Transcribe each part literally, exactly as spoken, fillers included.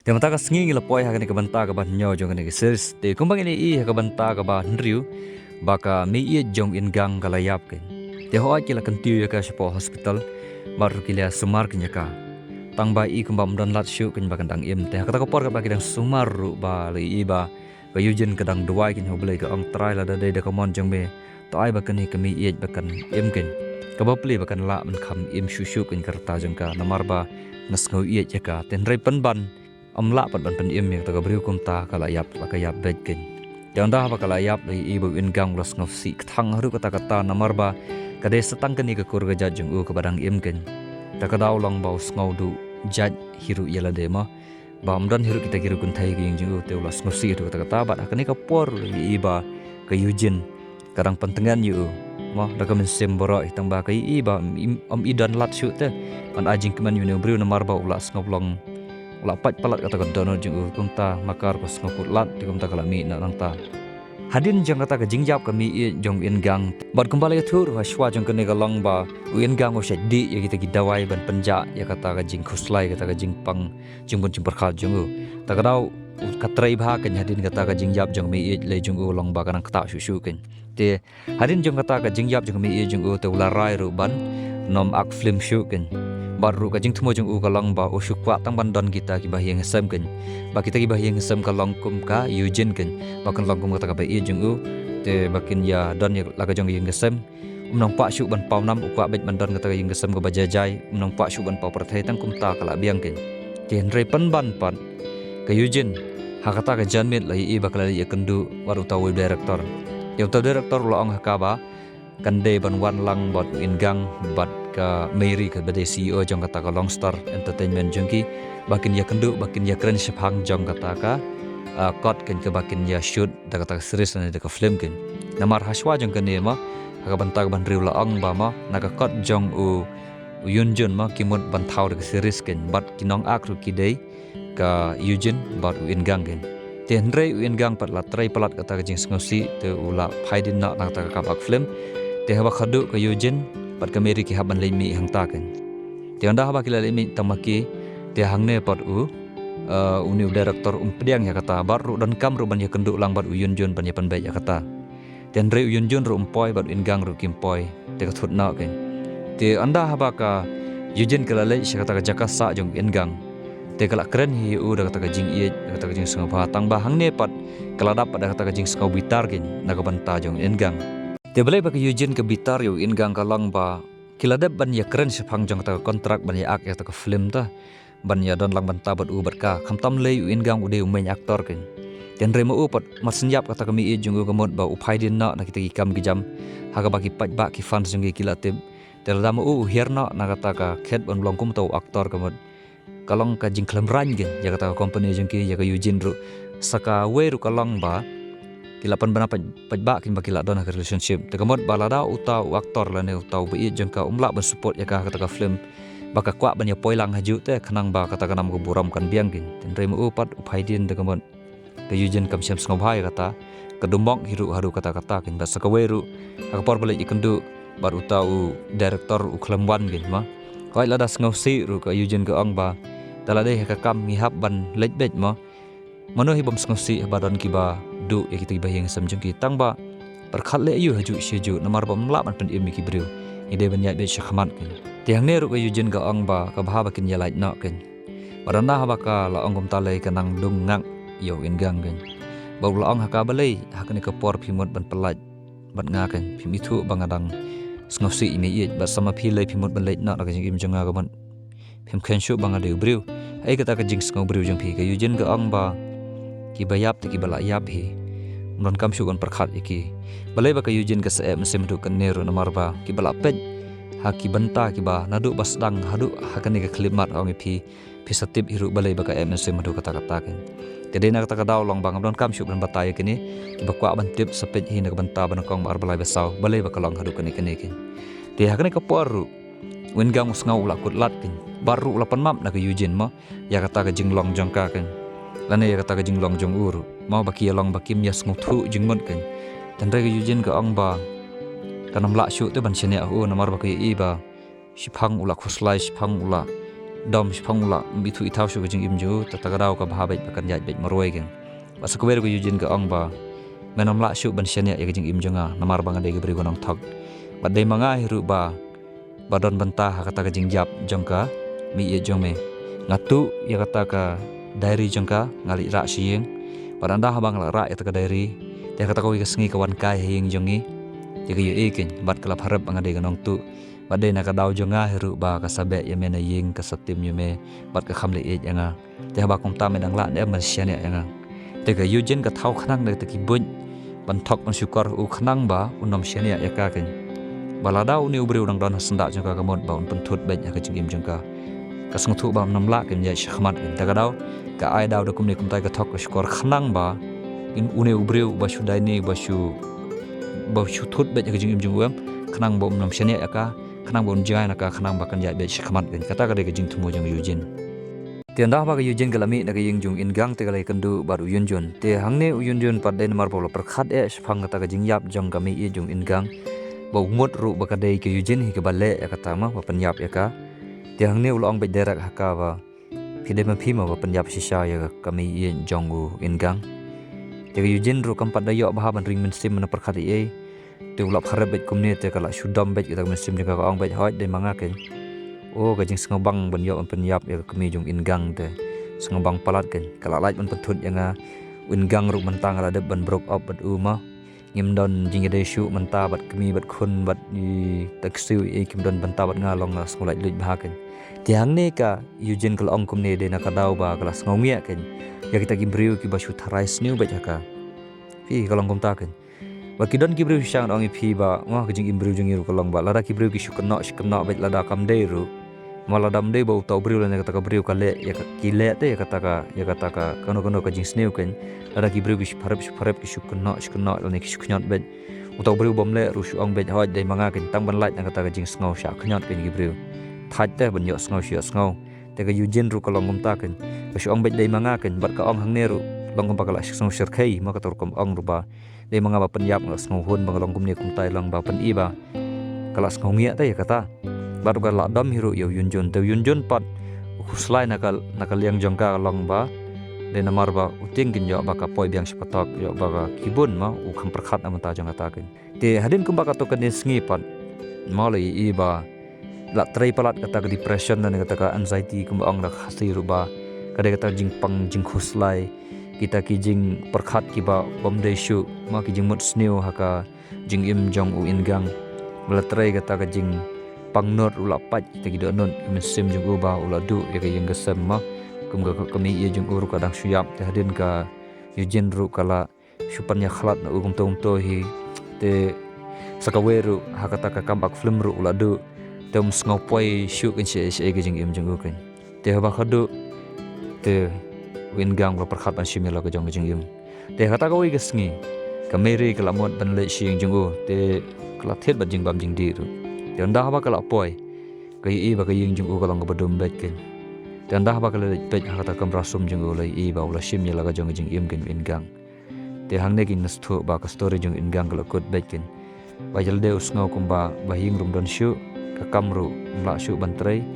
Te mynta ka sngi ngi la poi ha kane ka bynta kaba hynñiew jong kane ka series. Te kumba ngin ïohi ha ka bynta kaba hynriew ba ka meiieit jong u Ingang ka la ïap keiñ. Te hooid ki la kyntiew ïa ka shapoh hospital bad ruh ki la sumar keiñ ïa ka. Tang ba i kumba ym don lad shuh keiñ ba kan dang im. Te ha kata ka por kaba ki dang sumar ruh ba la ïohi ba ka Eugene ka dang duwai keiñ ha U Blei, ka ong, Trai, lada dei da ka mon jong me, to ai ba kane ka meiieit ba kan im keiñ. Kaba plie ba kan lah ban kham im shuh shuh keiñ ka rta jong ka, namar ba nga sngew ïeit ïa ka. Te hynrei pynban ym lah pat ban pynim ïa kata ka briew, kumta ka la ïap, la ka ïap beit keiñ. Te ynda haba ka la ïap, la ïohi ba u Ingang u la sngewsih kthang haduh katta katta, namar ba ka dei sa tang kane ka kur ka jait jong u kaba dang im keiñ. Te ka daw long ba u sngew duh jait hi ruh ïa lade mo, ba ym don hi ruh kita ki riew kynthei ha ka ïing jong u, te u la sngewsih haduh katta katta. Bad ha kane ka por la ïohi ba ka Eugene ka dang pyntngen ïa u mo da ka mynsiem baroh hi, tang ba ka ïohi ba ym, ym, ym i don lad shuh te ban ai jingkmen ïa une u briew, namar ba u la sngew long, u la pait palat kata ka dohnud jong u. Kumta Makar ka sngewkut lad, te kumta ka la mih noh nangta. Hadien jong kata ka jingïap ka meiieit jong u Ingang, bad kumba la ïathuh ruh ha shuwa jong kane ka long ba u Ingang u shait dih ïa kita ki dawai ban pynjah ïa kata ka jingkhuslai, kata ka jingpang jingbun jingpyrkhat jong u. Ta ka daw ka trei bha keiñ hadien kata ka jingïap jong ka meiieit lei jong u, long ba ka nang ktah shuh shuh keiñ. Te hadien jong kata ka jingïap jong ka meiieit jong u, te u la rai ruh ban nym ak film shuh keiñ. Bad ruh ka jingthmu jong u ka long ba u shu kwah tang ban don kita kiba ïing sem keiñ. Ba kita kiba ïing sem ka long kum ka Eugene keiñ, ba kan long kum kata kaba ïeit jong u. Te ba kin ïa don ïa la ka jong ka ïing sem. Um nang kwah shuh ban paw nam, u kwah beit ban don kata ka ïing sem kaba jai jai, um nang kwah shuh ban paw pyrthei, tang kumta ka la biang keiñ. Te hynrei pynban pat ka Eugene ha kata ka janmiet la ïohi ba ka la leit ïakynduh bad uta u director. Ïa uta u director u la ong ha ka ba kan dei ban wan lang bad u Ingang bad ka Mary kaba dei C E O jong kata ka Longstar Entertainment jong ki, ba kin ïakynduh, ba kin ïakren shaphang jong kata ka, ah, kot keiñ kaba kin ïa shoot da kata ka series lane da ka film keiñ. Namar ha shuwa jong kane mo, ha ka bynta kaba hynriew la ong ba mo, na ka kot jong u, u Eugene mo, ki mut ban thaw da ka series keiñ, bad ki nongak ruh ki dei ka Eugene bad u Ingang keiñ. Te hynrei u Ingang pat la trei palat kata ka jingsngewsih, te u la phai dien noh na kata ka kap ak film. Te haba khatduh ka Eugene bad ka Mary ki hap ban leit mih hangta keiñ. Te ynda haba ki la leit mih tang ma ki, te hangne pat u, eh, une u director um pdiang ïa kata, bad ruh donkam ruh ban ïakynduh lang bad u Eugene ban ïapynbeit ïa kata. Te hynrei u Eugene ruh um poi bad u Ingang ruh kim poi. Te ka thut noh keiñ. Te ynda haba ka Eugene ka la leit sha kata ka jaka sah jong u Ingang, te ka la kren hi ïa u da kata ka jingïeit, da kata ka jingsngewbha, tang ba hangne pat ka la dap pat da kata ka jingsngew bitar keiñ na ka bynta jong u Ingang. Te balei ba ka Eugene ka bitar ïa u Ingang ka long ba ki la dep ban ïakren shaphang jong kata ka kontrak ban ïa ak ïa kata ka film ta, ban ïa don lang bynta bad u bad ka. Khamtam lei u Ingang u dei u main actor keiñ. Te hynrei ma u pat, mar shen ïap kata ka meiieit jong u ka mut ba u phai dien noh na kita ki kam ki jam ha kaba ki paidbah ki fans jong ki ki la tip. Te lada ma u u hiar noh na kata ka khet ban long kum uta u actor ka mut ka long ka jingkhlem rang keiñ ïa kata ka company jong ki, ïa ka Eugene ruh. Sa kawei ruh ka long ba ki la pynbna paid-, paidbah keiñ ba ki la don ha ka relationship. Te ka mut ba lada uta u actor lane uta u baieit jong ka um lah ban support ïa ka ha kata ka film, ba ka kwah ban ïa poi lang hajuh te, khnang ba kata ka nam ka burom kan biang keiñ. Te hynrei ma u pat u phai dien, te ka mut ka Eugene kam shym sngewbha ïa kata, ka dum mok hi ruh haduh katta katta keiñ. Bad sa kawei ruh ha ka por ba leit ïakynduh bad uta u director u khlem wan keiñ mo. Hooid, lada sngewsih ruh ka Eugene ka ong ba da la dei ha ka kam ngi hap ban leit beit mo. Mano hi bym sngewsih haba don kiba duh ïa kita kiba ïing sem jong ki, tang ba pyrkhat leh aïu hajuh shi hajuh, namar bym lah ban pynim ïa ki briew. Ngi dei ban ïaid beit shakhmat keiñ. Te hangne ruh ka Eugene ka ong ba ka bha ba kin ïa lait noh keiñ. Bad ynda haba ka la ong kumta lei ka nang dung ngak ïa u Ingang keiñ. Bad u la ong ha ka, balei ha kane ka por phi mut ban pyllait bad nga keiñ, phim ithuh ba nga dang sngewsih ïa i meiieit, bad sa ma phi lei phi mut ban leit noh na ka jingim jong nga, ka mut phim kheiñ shuh ba nga dei u briew. Haei kata ka jingsngew briew jong phi? Ka Eugene ka ong ba kiba ïap te kiba la ïap hi, ym donkam shuh ban pyrkhat ïa ki. Balei ba ka Eugene ka sa eh mynsiem haduh katne ruh, namar ba kiba la peit ha ki bynta kiba naduh ba sdang haduh ha kane ka khyllipmat, ong ïa phi, phi sa tip hi ruh balei ba ka eh mynsiem haduh katta katta keiñ. Te dei na kata ka daw long ba ngam donkam shuh ban batai ïa kine, kiba kwah ban tip sa peit hi na ka bynta ba nyngkong, ba ar, ba lai, ba saw, balei ba ka long haduh kane kane keiñ. Te ha kane ka por ruh u Ingang u sngew u la kut lad keiñ, bad ruh u la pan map na ka Eugene mo ïa kata ka jinglong jong ka keiñ, lane ïa kata ka jinglong jong u ruh mo, ba ki ïa long ba kim ïa sngewthuh jingmut keiñ. Te hynrei ka Eugene ka ong ba kan ym lah shuh te ban shaniah ha u, namar ba ka ïohi ba shiphang u la khuslai, shiphang u la dom shaphang u la ithuh ithaw shuh ka jingim jong u, te kata ka daw ka bha beit ba kan ïaid beit marwei keiñ. Bad sa kawei ruh ka Eugene ka ong ba, men ym lah shuh ban shaniah ïa ka jingim jong nga namar ba nga dei ka briew ka nongthok. Bad dei ma nga hi ruh ba ba don bynta ha kata ka jingïap jong ka meiieit jong me. Nga tuh ïa kata ka diary jong ka, nga leit rah sha ïing. Bad ynda haba nga la rah ïa kata ka diary, te ha kata kawei ka sngi ka wan kai ha ïing jong ngi. Te ka ïohi keiñ bad ka la pharep ba nga dei ka nongtuh. Bad dei na ka daw jong nga hi ruh ba ka sa beh ïa me na ïing, ka sa tim ïa me bad ka kham leh ïeit ïa nga. Te haba kumta me dang lah ne em ban shaniah ïa nga? Te ka Eugene ka thaw khnang da kata ki buit ban thok ban shukor ha u khnang ba un ym shaniah ïa ka keiñ. Ba lada une u briew dang don ha syndah jong ka, ka mut ba un pynthut beit ha ka jingim jong ka. Ka sngewthuh ba ym lah keiñ ïaid shakhmat keiñ. Te ka daw ka ai daw da kumne kumtai, ka thok ka shukor khnang ba une u briew ba shu dei ne ba shu ba shu thut beit ha ka jingim jong u, em, khnang ba un ym shaniah ïa ka, khnang ba un jngai na ka, khnang ba kan ïaid beit shakhmat keiñ. Kata ka dei ka jingthmu jong u Eugene. Te ynda haba ka Eugene ka la mih na ka ïing jong u Ingang, te ka la ïakynduh bad u Yunjun. Te hangne u Yunjun pat dei namar ba u la pyrkhat eh shaphang kata ka jingïap jong ka meiieit jong u Ingang, ba u mut ruh ba ka dei ka Eugene hi kaba leh ïa kata, ma, ba pynïap ïa ka. Te hangne u la ong beit direct ha ka ba, phi dei ma phi ma ba pynïap shisha ïa ka meiieit jong u Ingang? Te ka Eugene ruh kam pat da ïoh bha ban ring mynsiem ban pyrkhat ei ei. Te u la pharep beit kumne, te ka la shu dom beit kata ka mynsiem jong ka, ka ong beit, hooid, dei ma nga keiñ. O, ka jingsngewbang ban ïoh ban pynïap ïa ka kmie jong u Ingang te sngewbang palat keiñ. Ka la lait ban pynthut ïa nga. U Ingang ruh mynta nga la dep ban broke up bad u, ma. Ngim don jingïadei shuh mynta bad kmie bad khun bad i taksi, i kim don bynta bad nga, long nga sngew lait luid bha keiñ. Te hangne ka Eugene ka la ong kumne, dei na ka daw ba ka la sngewngiah keiñ ïa kita ki briew kiba shu tharai sniew beit ha ka. Phi, ka long kumta keiñ. Ba ki don ki briew shisha, ngan ong ïa phi ba, ma, ka jingim briew jong ngi ruh ka long ba lada ki briew ki shu kynnoh shu kynnoh beit, lada kam dei ruh, ma, lada ym dei ba uta u briew lane kata ka briew ka leh ïa ka, ki leh te ïa kata ka, ïa kata ka kano kano ka jingsniew keiñ. Lada ki briew ki shu pharep shu pharep, ki shu kynnoh shu kynnoh lane ki shu khñiot beit, uta u briew bym leh ruh shu ong beit, hooid, dei ma nga keiñ, tang ban lait na kata ka jingsngew shah khñiot keiñ ki briew. Thait te ban ïohsngew shu ïohsngew. Te ka Eugene ruh ka long kumta keiñ. Ka shu ong beit, dei ma nga keiñ, bad ka ong hangne ruh long kumba ka la sngew shyrkhei, ma, kata ruh kam ong ruh ba, dei ma nga ba pynïap, nga la sngew hun ba ka long kumne kumtai, long ba pyni ba ka la sngewngiah te ïa kata. Bad ruh ka la dom hi ruh ïa u Yunjun. Te u Yunjun pat u khuslai na ka, na ka liang jong ka, long ba dei namar ba u tieng keiñ ïoh ba ka poi biang sha patok, ïoh ba ka khibun, ma, u kham pyrkhat na bynta jong kata keiñ. Te hadien kumba katto katne sngi pat, ma, la ïohi ba la trei palat kata ka depression lane kata ka anxiety, kumba ong da ka Khasi ruh ba ka dei kata ka jingpang jingkhuslai, kita ki jingpyrkhat kiba bym dei shuh, ma, ki jingmut sniew ha ka jingim jong u Ingang. Ba la trei kata ka jingpang nud ruh, la pait kita ki dohnud, ki mynsiem jong u ba u la duh ïa ka ïing ka sem, ma. Kum ka, ka meiieit jong u ruh ka dang shu ïap, te hadien ka Eugene ruh ka la shu pynïakhlad na u kumto kumto hi. Te sa kawei ruh ha kata ka kam ak film ruh u la duh. Te um sngew poi shuh keiñ shaei shaei ka jingim jong u keiñ. Te haba ka duh, te u Ingang u la pyrkhat ban shim ïa la ka jong ka jingim. Te ha kata kawei ka sngi ka Mary ka la mut ban leit sha ïing jong u, te ka la thied bad jingbam jingdih ruh. Te ynda haba ka la poi, ka ïohi ba ka ïing jong u ka long kaba dum beit keiñ. Te ynda haba ka la leit peit ha kata ka kamra sum jong u, la ïohi ba u la shim ïa la ka jong ka jingim keiñ u Ingang. Te hangne keiñ nga sngewthuh ba ka story jong u Ingang ka la kut beit keiñ. Ba ïalade u sngew kumba ba ïing ruh ym don shuh, ka kam ruh ym lah shuh ban trei.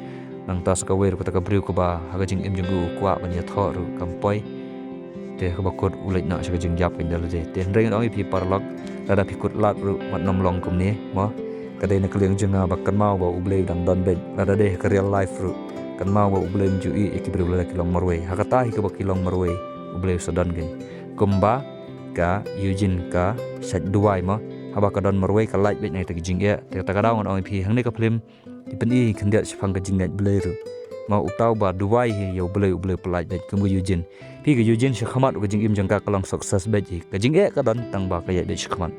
Nangta sa kawei ruh kata ka briew kaba ha ka jingim jong u u kwah ban ïathoh ruh kam poi. Te kaba kut u leit noh sha ka jingïap keiñ da lade. Te hynrei ngan ong ïa phi paralok, lada phi kut lad ruh wat nym long kumne, mo. Ka dei na ka liang jong nga ba kynmaw ba U Blei u dang don beit. Lada dei ha ka real life ruh, kynmaw ba U Blei um ju ïeh ïa ki briew lada ki long marwei. Ha kata hi kaba ki long marwei, U Blei u sa don keiñ. Kumba ka Eugene ka shait duwai, mo. Haba ka don marwei ka lait beit na kita ki jingeh. Te kata ka daw ngan ong ïa phi, hangne ka film i pyni khyndiat shaphang ka jingngeit Blei ruh. Mo, uta uba duwai hi ïa U Blei, U Blei u pynlait beit, kum ka Eugene. Phi, ka Eugene shakhmat ruh ka jingim jong ka ka long success beit hi. Ka jingeh ka don tang ba ka ïaid beit shakhmat.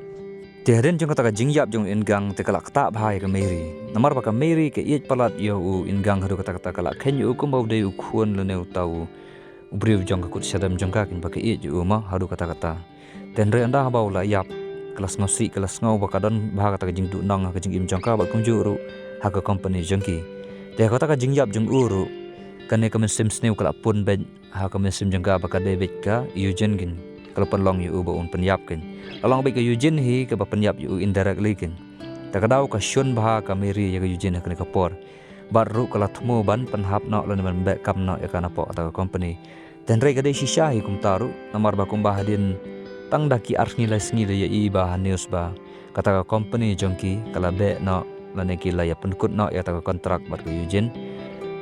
Te hadien jong kata ka jingïap jong u Ingang, te ka la ktah bha ïa ka Mary. Namar ba ka Mary ka ïeit palat ïa u Ingang haduh katta katta, ka la kheiñ ïa u kumba u dei u khun lane uta u, u briew jong ka kut shadem jong ka, keiñ ba ka ïeit ïa u, mo, haduh katta katta. Te hynrei ynda haba u la ïap, ka la sngewsih, ka la sngew ba ka don bha kata ka jingduhnong ha ka jingim jong ka bad kumjuh ruh ha ka company jong ki. Te ha kata ka jingïap jong u ruh, kane ka mynsiem sniew ka la pun beit ha ka mynsiem jong ka ba ka dei beit ka Eugene, keiñ ka la pynlong ïa u ba un pynïap, keiñ. La long beit ka Eugene hi kaba pynïap ïa u indirectly, keiñ. Te ka daw ka shun bha ka Mary ïa ka Eugene ha kane ka por. Bad ruh ka la thmu ban pynhap noh lane ban beh kam noh ïa ka napoh kata ka company. Te hynrei ka dei shisha hi kumta ruh, namar ba kumba hadien tang da ki ar sngi lai sngi da ïohi ba ha news ba kata ka company jong ki ka la beh noh lane ki la ïa pynkut noh ïa kata ka kontrak bad ka Eugene.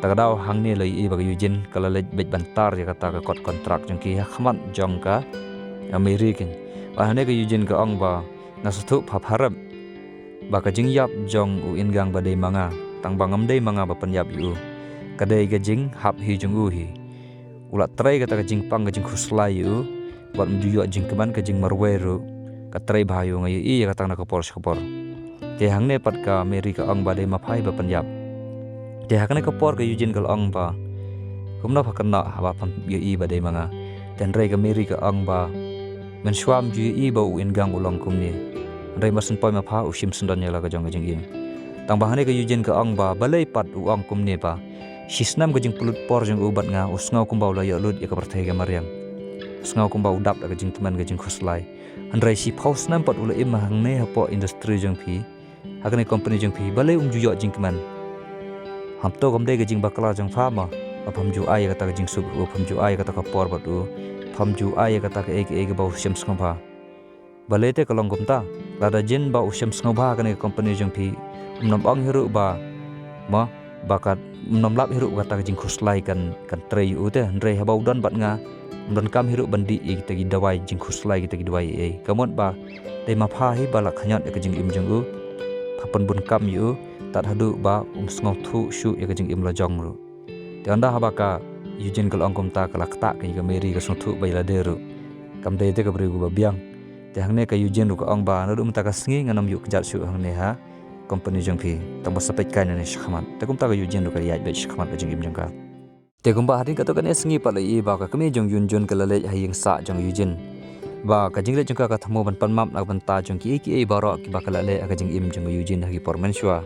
Ta ka daw hangne la ïohi ba ka Eugene ka la leit beit ban tar ïa kata ka kot kontrak jong ki ha khmat jong ka Mary kein. Bad hangne ka Eugene ka ong ba nga sngewthuh pharem ba ka jingïap jong u Ingang ba dei ma nga, tang ba ngam dei ma nga ba pynïap ïa u. Ka dei ka jinghap hi jong u hi. U la trei kata ka jingpang ka jingkhuslai ïa u bad um ju ïoh jingkmen, ka jingmarwei ruh ka trei bha ïa u, nga ïohi ïa kata na ka por sha ka por. Te hangne pat ka Mary ka ong ba dei ma pha hi ba pynïap. Te ha kane ka por ka Eugene ka la ong ba kumno pha kynnoh haba pham ïohi ba dei ma nga. Te hynrei ka Mary ka ong ba mynshuwa um ju ïohi ba u Ingang u long kumne. Hynrei mar syn poi ma pha u shim sngewdon ïa la ka jong ka jingim. Tang ba hangne ka Eugene ka ong ba balei pat u ong kumne ba shi snem ka jingpynlut por jong u bad nga u sngew kumba u la ïoh lut ïa ka pyrthei ka mariang. U sngew kumba u dap da ka jingtymmen ka jingkhuslai. Hynrei shiphew snem pat u la im hangne hapoh industry jong phi, ha kane company jong phi, balei um ju ïoh jingkmen? Hato kam dei ka jingbakla jong pha ma, ba pham ju ai ïa kata ka jingsuk u, pham ju ai ïa kata ka por bad u, pham ju ai ïa kata kaei kaei kaba u shem sngewbha? Balei te ka long kumta? Lada jin ba u shem sngewbha ha kane ka company jong phi, um nym ong hi ruh ba ma, ba ka, um nym lap hi ruh ba kata ka jingkhuslai kan, kan trei ïa u te. Hynrei haba u don bad nga, um donkam hi ruh ban dih ïa kita ki dawai jingkhuslai, kita ki dawai ei ei. Ka mut ba dei ma pha hi ba la khñiot ïa ka jingim jong u, pha pynbun kam ïa u tad haduh ba um sngewthuh shuh ïa ka jingim la jong ruh. Te ynda haba ka Eugene ka la ong kumta ka la ktah kein, ka Mary ka sngewthuh ba ïa lade ruh kam dei te ka briew kaba biang. Te hangne ka Eugene ruh ka ong ba naduh mynta ka sngi ngan ym ïuh kjat shuh hangne ha company jong phi, tang ba sa peit kai nangne shakhmat. Te kumta ka Eugene ruh ka ïaid beit shakhmat ka jingim jong ka. Te kumba hadien katto katne sngi pat la ïohi ba ka kmie jong u Eunjun ka la leit ha ïing sah jong u Eugene. Ba ka jingleit jong ka ka thmu ban pan map na ka bynta jong kiei kiei baroh kiba ka la leh ha ka jingim jong u Eugene ha ki por mynshuwa.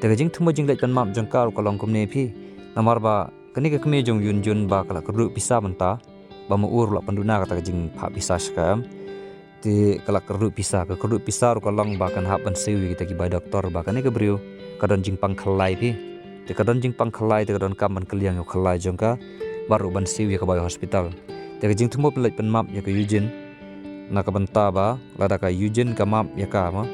Te ka jingthmu jingleit pan map jong ka ruh ka long kumne phi. Namar ba kane ka kmie jong u Eunjun ba ka la kyrduh pisa mynta, ba ma u ruh la pynduna kata ka jingphah pisa sha ka, em. Te ka la kyrduh pisa, ka kyrduh pisa ruh ka long ba kan hap ban siew ïa kita ki bai doktor, ba kane ka briew ka don jingpang khyllai phi. Te ka don jingpang khyllai, te ka donkam ban kylliang ïa u khyllai jong ka, bad ruh ban siew ïa ka bai hospital. Te ka jingthmu pynleit pan map ïa ka Eugene na ka bynta ba lada ka Eugene ka map ïa ka ma,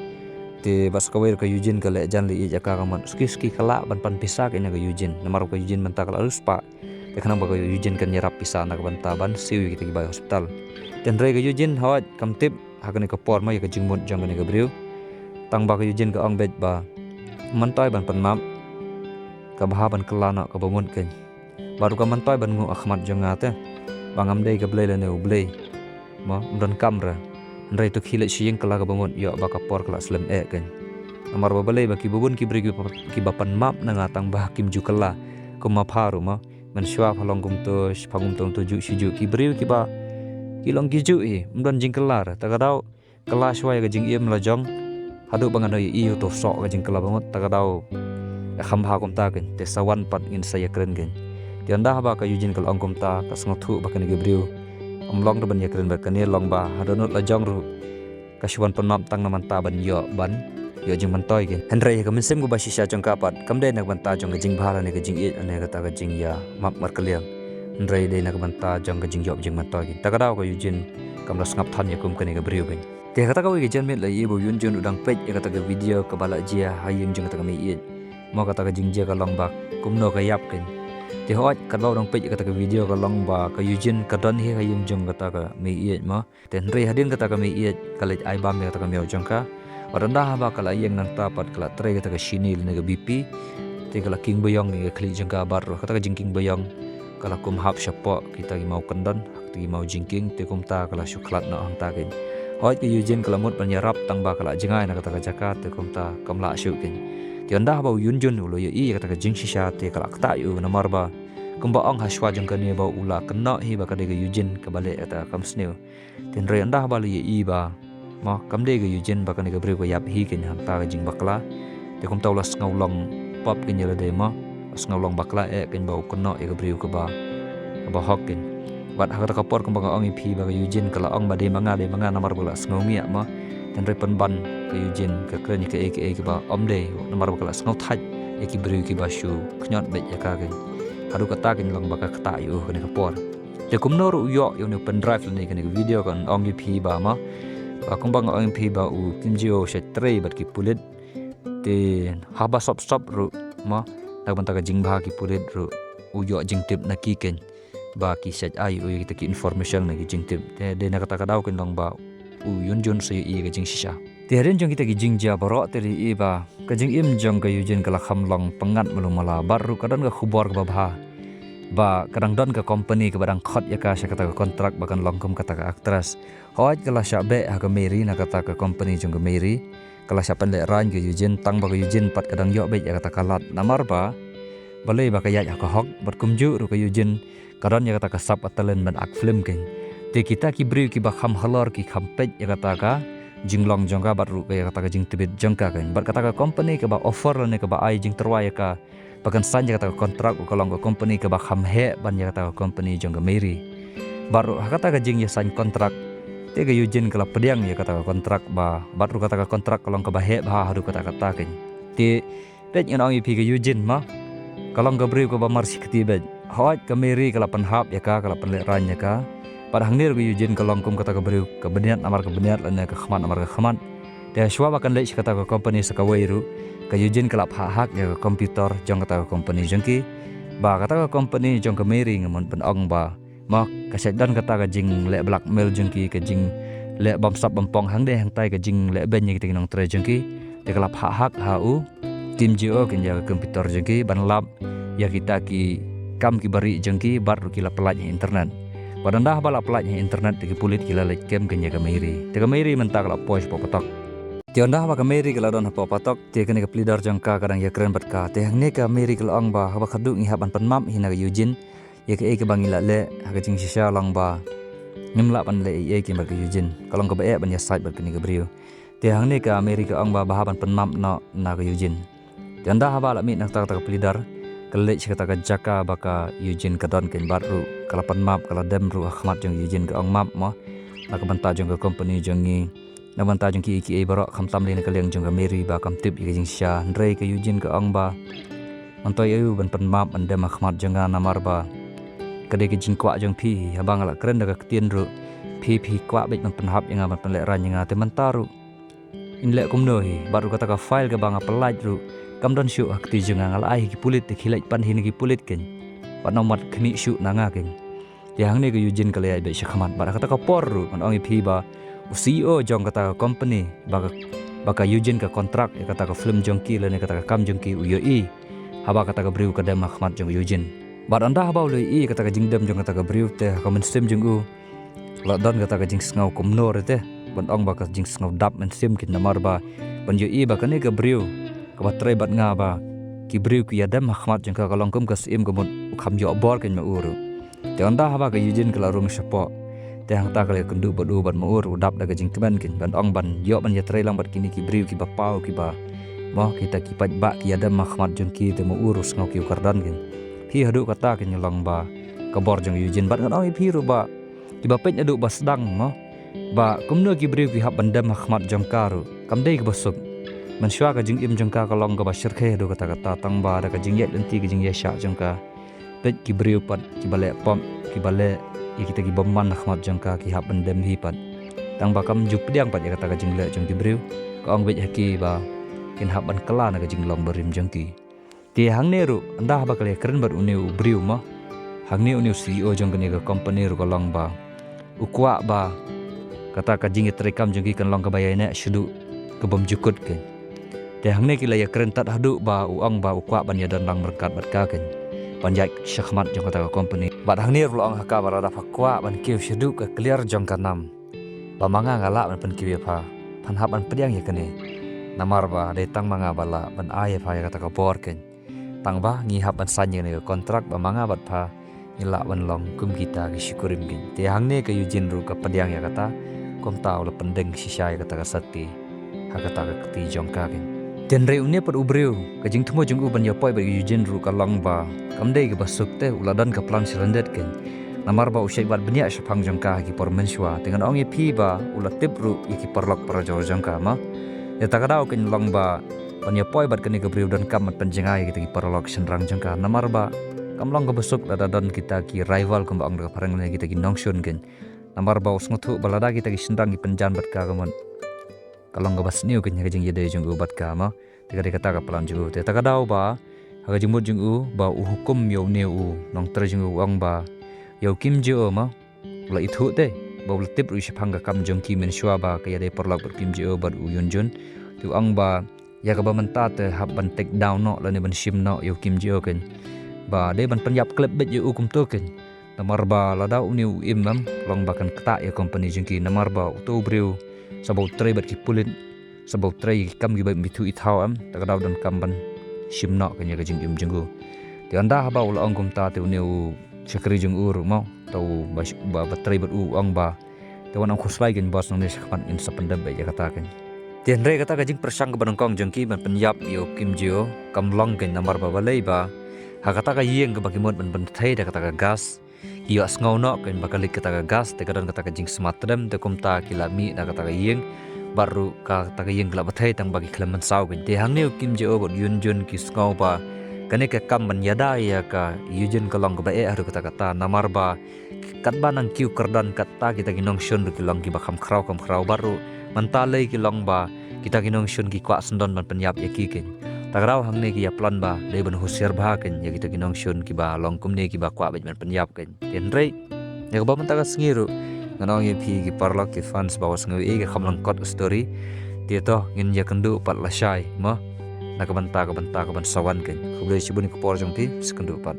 te bad sa kawei ruh ka Eugene ka leh jan leh ïeit ïa ka, ka mut suki suki ka lah ban pan pisa kein ïa ka Eugene. Namar ka Eugene mynta ka la riewspah. Te khnang ba ka Eugene kan ïarap pisa na ka bynta ban siew ïa kita ki bai hospital. Te hynrei ka Eugene hooid kam tip ha kane ka por ma ïa ka jingmut jong kane ka briew. Tang ba ka Eugene ka ong beit ba myntoi ban pan map, ka bha ban kylla noh kaba mut kein. Bad ruh ka myntoi ban nguh ha khmat jong nga te, ba ngam dei ka blei lane u blei. Mo, ym donkam re. Hynrei to khie leit sha ïing, kylla kaba mut, ïoh ba ka por ka la slem eh kein. Namar ba balei ba kiba bun ki briew kiba, kiba pan map na nga tang ba kim ju kylla kum ma pha ruh mo. Mynshuwa pha long kumto, pha kumto kumto juh shi juh, ki briew kiba ki long ki juh hi, ym don jingkylla re. Ta ka daw kylla shuwa ïa ka jingim la jong haduh ba ngan ïohi ïa u to soh ka jingkylla ba mut, ta ka daw kham bha kumta kein, te sa wan pat ngin sa ïakren kein. Te ynda haba ka Eugene ka la ong kumta, ka sngewthuh ba kane ka briew ym long ruh ban ïakren bad kane, long ba ha dohnud la jong ruh ka shu wan pan map tang na bynta ban ïoh, ban ïoh jingmyntoi kein. Hynrei ka mynsiem kaba shisha jong ka pat kam dei na ka bynta jong ka jingbha lane ka jingïeit lane kata ka jingïa map markylliang. Hynrei dei na ka bynta jong ka jingïoh jingmyntoi kein. Ta ka daw ka Eugene kam da sngap than ïa kum kane ka briew kein. Te kata kawei ka janmiet la ïohi ba u Eunjun u dang peit ïa kata ka video kaba la jia ha ïing jong kata ka meiieit. Mo, kata ka jingjia ka long ba kumno ka ïap kein. Te hooid katba u dang peit ïa kata ka video ka long ba ka Eugene ka don hi ha ïing jong kata ka meiieit mo. Te hynrei hadien kata ka meiieit ka leit ai bam ïa kata ka miaw jong ka. Bad ynda haba ka la ïeng nangta pat ka la trei kata ka shini lane ka B P. Te ka la king baïong ïa ka khlieh jong ka bad ruh kata ka jingking baïong ka la kum hap shapoh kita ki maw kyndon, kita ki maw jingking, te kumta ka la shu khlad noh hangta kein. Hooid ka Eugene ka la mut ban ïarap tang ba ka la jngai na kata ka jaka, te kumta kam lah shuh kein. Te ynda haba u Eunjun u la ïohi ïa kata ka jingshisha te ka la ktah ïa u namar ba kumba ong ha shuwa jong kane ba u la kynnoh hi ba ka dei ka Eugene kaba leh kata ka kam sniew. Te hynrei ynda haba la ïohi ba mo kam dei ka Eugene ba kane ka briew ka ïap hi kein hangta ka jingbakla. Te kumta u la sngew long pop kein ïa lade mo, u la sngew long bakla eh kein ba u kynnoh ïa ka briew kaba, kaba hok kein. Bad ha kata ka por kumba nga ong ïa phi ba ka Eugene ka la ong ba dei ma nga, dei ma nga namar ba ka la sngew ngiah mo. Te hynrei pynban ka Eugene ka kren ïa kaei kaei kaba ym dei namar ba ka la sngew thait ki briew kiba shu khñiot beit ïa ka kein. Haduh katta kein long ba ka ktah ïa u kane ka por. Te kumno ruh u ïoh ïa une u pendrive lane kane ka video, kan ong ïa phi ba ma, ba kumba nga ong ïa phi ba u Kim Ji-o u shait trei bad ki pulit. Te haba sop sop ruh ma, na ka bynta ka jingbha ki pulit ruh u ïoh jingtip na ki kein, ba ki shait ai ïa u ïa kita ki information na ki jingtip. Te dei na kata ka daw kein long ba u Yeon Jun u sa ïohi ïa ka jingshisha. Te hadien jong kita ki jingjia baroh te dei ba ka jingim jong ka Yoo Jin ka la kham long pyngngad malu mala, bad ruh ka don ka khubor kaba bha ba ka dang don ka company kaba dang khot ïa ka sha kata ka contract ba kan long kum kata ka actress. Hooid, ka la shah beh ha ka Mary na kata ka company jong ka Mary. Ka la shah pynlehraiñ ka Yoo Jin, tang ba ka Yoo Jin pat ka dang ïoh beit ïa kata ka lad, namar ba balei ba ka ïaid ha ka hok, bad kumjuh ruh ka Yoo Jin ka don ïa kata ka sap ka talent ban act film kein. Te kita ki briew kiba kham halor ki kham peit ïa kata ka jinglong jong ka bad ruh ïa kata ka jingtbit jong ka kein. Bad kata ka company kaba offer lane kaba ai jingtyrwa ïa ka ba kan sign ïa kata ka contract ruh ka long ka company kaba kham heh ban ïa kata ka company jong ka Mary. Bad ruh ha kata ka jingïasign contract, te ka Yoo Jin ka la pdiang ïa kata ka contract ba, bad ruh kata ka contract ka long kaba heh bha haduh katta katta kein. Te peit, ngan ong ïa phi, ka Yoo Jin ma, ka long ka briew kaba mar shi kti beit. Hooid, ka Mary ka la pynhap ïa ka, ka la pynlehraiñ ïa ka. Bad hangne ruh ka Yoo Jin ka long kum kata ka briew ka bniat namar ka bniat lane ka khmat namar ka khmat. Te shuwa ba kan leit sha kata ka company sa kawei ruh, ka Yoo Jin ka la phah hack ïa ka computer jong kata ka company jong ki. Ba kata ka company jong ka Mary, nga mut ban ong ba ma, ka shait don kata ka jingleh blackmail jong ki, ka jingleh bamsap bampong hangne hangtai, ka jingleh beiñ ïa kita ki nongtrei jong ki. Te ka la phah hack ha u Kim Ji-o kein ïa ka computer jong ki ban lap ïa kita ki kam kiba rieh jong ki, bad ruh ki la pyllait ha internet. Bad ynda haba la pyllait ha internet, te ki pulit ki la leit kem kein ïa ka Mary. Te ka Mary mynta ka la poi shapoh patok. Te ynda haba ka Mary ka la don hapoh patok, te kane ka pleader jong ka ka dang ïakren bad ka. Te hangne ka Mary ka la ong ba haba khadduh ngi hap ban pynmap hi na ka Yoo Jin ïa kaei kaba ngi la leh, ha ka jingshisha long ba ngim lah ban leh ei ei kein bad ka Yoo Jin. Ka long kaba eh ban ïasaid bad kane ka briew. Te hangne ka Mary ka ong ba, ba hap ban pynmap noh na ka Yoo Jin. Te ynda haba la mih na kata ka pleader, ka la leit sha kata ka jaka ba ka Yoo Jin ka don kein, bad ruh ka la pynmap, ka la dem ruh ha khmat jong ka Yoo Jin, ka ong, "Map mo, na ka bynta jong ka company jong ngi, na ka bynta jong kiei kiei baroh, khamtam lei na ka liang jong ka Mary ba kam tip ïa ka jingshisha." Hynrei ka Yoo Jin ka ong ba, "Myntoi aïu ban pynmap, ban dem ha khmat jong nga, namar ba ka dei ka jingkwah jong phi. Haba nga la kren da ka ktien ruh, phi, phi kwah beit ban pynhap ïa nga, ban pynlehraiñ ïa nga. Te mynta ruh in leh kumno hi? Bad ruh kata ka file kaba nga pyllait ruh kam don shuh ha kti jong nga, nga la ai ha ki pulit, te ki leit pan hi na ki pulit kein. Bad nang mat khmih shuh na nga kein." Te hangne ka Yoo Jin ka la ïaid beit sha khmat. Bad ha kata ka por ruh, ngan ong ïa phi ba u C E O jong kata ka company ba ka, ba ka Yoo Jin ka contract ïa kata ka film jong ki lane kata ka kam jong ki, u ïohi haba kata ka briew ka dem ha khmat jong ka Yoo Jin. Bad ynda haba u la ïohi kata ka jingdem jong kata ka briew, te ha ka mynsiem jong u la don kata ka jingsngew kumno re te, ban ong ba ka jingsngew dap mynsiem kein, namar ba ban ïohi ba kane ka briew kaba trei bad nga, ba ki briew ki ïadem ha khmat jong ka, ka long kum ka syiem, ka mut u kham ïoh bor kein ma u ruh. Te ynda haba ka Yoo Jin ka la rung shapoh, te hangta ka la ïakynduh bad u, bad ma u ruh u dap da ka jingkmen kein, ban ong ban ïoh ban ïatrei lang bad kine ki briew kiba paw, kiba, mo, kita ki paidbah ki ïadem ha khmat jong ki, te ma u ruh u sngew kiew kyrdan kein. Phi, haduh katta kein long ba ka bor jong ka Yoo Jin. Bad ngan ong ïa phi ruh ba kiba peit naduh ba sdang, mo, ba kumno ki briew ki hap ban dem ha khmat jong ka ruh kam dei kaba suk. Mynshuwa ka jingim jong ka ka long kaba shyrkhei haduh katta katta, tang ba da ka jingïaid lynti, ka jingïaishah jong ka, peit ki briew pat kiba leh pop, kiba leh ïa kita ki bymman ha khmat jong ka, ki hap ban dem hi pat. Tang ba kam ju pdiang pat ïa kata ka jingleh jong ki briew. Ka ong beit ha ki ba kin hap ban kylla na ka jinglong barim jong ki. Te hangne ruh, ynda haba ka la ïakren bad une u briew, mo, hangne une u C E O jong kane ka company ruh ka long ba u kwah ba kata ka jingïatreikam jong ki kan long kaba ïaineh shaduh ka bym jukut kein. Te hangne ki la ïakren tad haduh ba u ong ba u kwah ban ïadon lang ryngkat bad ka kein, ban ïaid sha khmat jong kata ka company. Bad hangne ruh la ong ha ka ba lada pha kwah ban kiew shaduh ka kliar jong ka nam, ba ma nga nga lah ban pynkiew ïa pha, phan hap ban pdiang ïa kane. Namar ba dei tang ma nga ba lah ban ai ïa pha ïa kata ka bor kein. Tang ba ngi hap ban sign ïa kane ka contract ba ma nga bad pha ngi lah ban long kum kita ki shikurim kein. Te hangne ka Yoo Jin ruh ka pdiang ïa kata, kumta u la pyndeng shisha ïa kata ka sati ha kata ka kti jong ka kein. Te hynrei une pat u briew, ka jingthmu jong u ban ïapoi bad ka Yoo Jin ruh ka long ba kam dei kaba suk, te u la don ka plan shilyndet kein. Namar ba u shait wad bniah shaphang jong ka ha ki por mynshuwa. Te ngan ong ïa phi ba u la tip ruh ïa ki paralok parajor jong ka, ma. Ïa kata ka daw kein long ba ban ïa poi bad kane ka briew donkam ban pynjngai kita ki paralok shynrang jong ka, namar ba kam long kaba suk lada don kita ki rival kumba ong da ka phareng lane kita ki nongshun kein. Namar ba u sngewthuh ba lada kita ki shynrang ki pynjan bad ka, ka mut ka long kaba sniew kein ha ka jingïadei jong u bad ka, mo. Te ka dei kata ka plan jong u. Te ta ka daw ba ha ka jingmut jong u ba u hukum ïa une u nongtrei jong u, u ong ba ïa u Kim Ji-o, mo, u la ithuh te ba u la tip ruh shaphang ka kam jong ki mynshuwa ba ka ïadei paralok bad u Kim Ji-o bad u Yun Jun. Te u ong ba ïa kaba mynta te hap ban take down noh lane ban shim noh ïa u Kim Ji-o kein, ba dei ban pynïap klep beit ïa u kumto kein. Namar ba lada une u im, em, long ba kan ktah ïa company jong ki, namar ba uto u briew sa ba u trei bad ki pulit, sa ba u trei ki kam kiba im ithuh ithaw, em, ta ka daw donkam ban shim noh kein ïa ka jingim jong u. Te ynda haba u la ong kumta te une u shakri jong u ruh, mo, uto u ba, ba, ba trei bad u, u ong ba, te wan ong khuslai kein boss, nangne shakhmat ngin sa pyndep beit ïa kata kein. Te hynrei kata ka jingpyrshang kaba nyngkong jong ki ban pynïap ïa u Kim Ji-o kam long kein, namar ba balei ba ha kata ka ïing kaba ki mut ban pynthei da kata ka gas, ki ïohsngew noh kein ba ka leak kata ka gas, te ka don kata ka jingsma tdem, te kumta ki la mih na kata ka ïing, bad ruh kata ka ïing ka la bthei tang ba ki khlem mynsaw kein. Te hangne u Kim Ji-o bad u Yun Jun ki sngew ba kane ka kam ban ïada ïa ka Yoo Jin ka long kaba eh haduh katta katta, namar ba katba nang kiew kyrdan katta kita ki nongshun ruh ki long kiba kham khraw kham khraw, bad ruh mynta lei ki long ba kita ki nongshun ki kwah syndon ban pynïap ïa ki kein. Ta ka daw hangne ki ïa plan ba dei ban husiar bha kein ïa kita ki nongshun kiba long kumne, kiba kwah beit ban pynïap kein. Te hynrei ïa kaba mynta ka sngi ruh ngan ong ïa phi ki paralok ki fans ba wat sngew ei ka kham lyngkot story. Te to ngin ïa kynduh pat lashai, mo, na ka bynta, ka bynta kaban sa wan kein. Khublei shibun ïa ka por jong phi, sa kynduh pat.